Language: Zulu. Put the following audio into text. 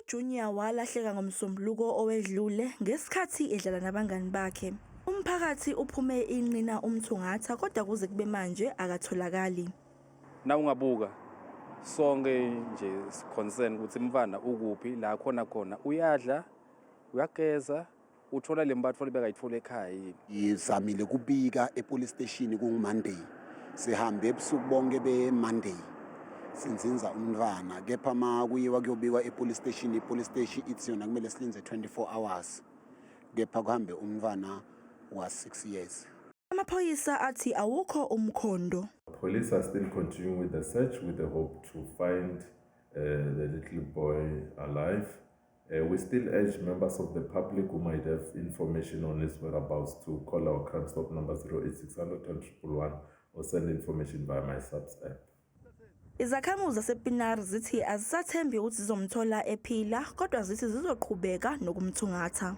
UJunior walahleka ngoMsombuluko owedlule ngesikhathi edlala nabangani bakhe. Umphakathi uphume inqina umthungatha kodwa kuze kube manje akatholakali. Na ungabuka sonke nje concern ukuthi mfana ukuphi la khona khona, uyadla, uyageza, uthola le mbatho lebekayithola ekhaya yini? Ngizamile kubika epolice station kungu-Monday. Sihambe ebusuku bonke be-Monday sinzinza umntwana, kepha ma kuyiwa kuyobikwa epolice station, ipolice station ithi yona kumele silinze 24 hours, kepha kuhambe umntwana wa-6 years. Amaphoyisa athi awukho umkhondo. Police are still continuing with the search with the hope to find the little boy alive. We still urge members of the public who might have information on his whereabouts to call our Crime Stop number 08600 111 or send information via my SAPS app. Izakhamuzi zasePienaar zithi azisathembi ukuthi zizomthola ephila kodwa zithi zizoqhubeka nokumthungatha.